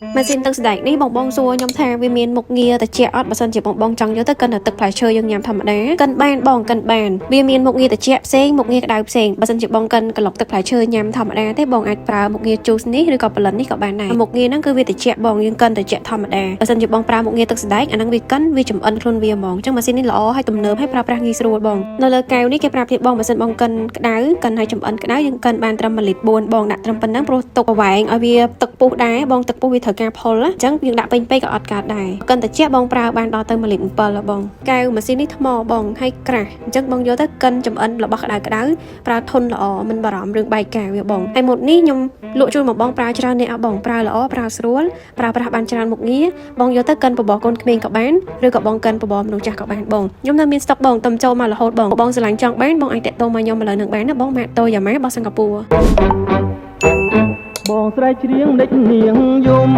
ម៉ាស៊ីនទឹកសណ្ដែកនេះបងបងសួរខ្ញុំថាវាមានមុខងារត្រជាក់អត់បើសិនជាបងបងចង់យកទៅកិនតែទឹកផ្លែឈើយើងញ៉ាំធម្មតាកិនបានបងកិនបានវាមានមុខងារត្រជាក់ផ្សេងមុខងារក្តៅផ្សេងបើសិនជាបងកិនក្លុកទឹកផ្លែឈើញ៉ាំធម្មតាទេបងអាចប្រើមុខងារ juice នេះឬក៏ blend នេះក៏បានដែរមុខងារហ្នឹងគឺវាត្រជាក់បងយើងកិនត្រជាក់ធម្មតាបើសិនជាបងប្រើមុខងារទឹកសណ្ដែកអាហ្នឹងវាកិនវាចំអិនខ្លួនវាហ្មងអញ្ចឹងម៉ាស៊ីននេះល្អហើយទំនើបហើយប្រើប្រាស់ងាយស្រួលបងនៅលើកែវនេះគេប្រាប់ទៀតបងបើសិនបងកិនក្តៅកិនហើយចំអិនក្តៅយើងកិនបានត្រឹម1លីត្រ4បងដាក់ត្រឹមប៉ុណ្ណឹងព្រោះទុកប្រវែងឲ្យវាទឹកពុះដែរបងទឹកពុះវាត្រូវការផុលណាអញ្ចឹងយើងដាក់ពេញពេកក៏អត់កើតដែរកិនត្រជាក់បងប្រើបានដល់ទៅ1លីត្រ7បងកែវម៉ាស៊ីននេះថ្មបងហើយក្រាស់អញ្ចឹងបងយកទៅកិនចំអិនរបស់ក្តៅក្តៅប្រើធន់ល្អមិនបារម្ភរឿងបែកកែវវាបងហើយម៉ូតនេះខ្ញុំលក់ជូនមកបងប្រើច្រើនអ្នកអត់បងប្រើល្អប្រើស្រួលប្រើប្រាស់បានច្រើនមុខងារបងយកទៅកិនបបរកូនក្មេងក៏បានឬក៏បងកិនបបរមនុស្សចាស់ក៏បានបងខ្ញុំនៅមានស្តុកបងតំចូលមករហូតបងបងស្រឡាញ់ចង់បានបងអាចតាក់ទងមកខ្ញុំឥឡូវនឹងបានណាបងម៉ាកតូយ៉ាម៉ារបស់សិង្ហបុរី បងស្រែកច្រៀងដេចនាងយំ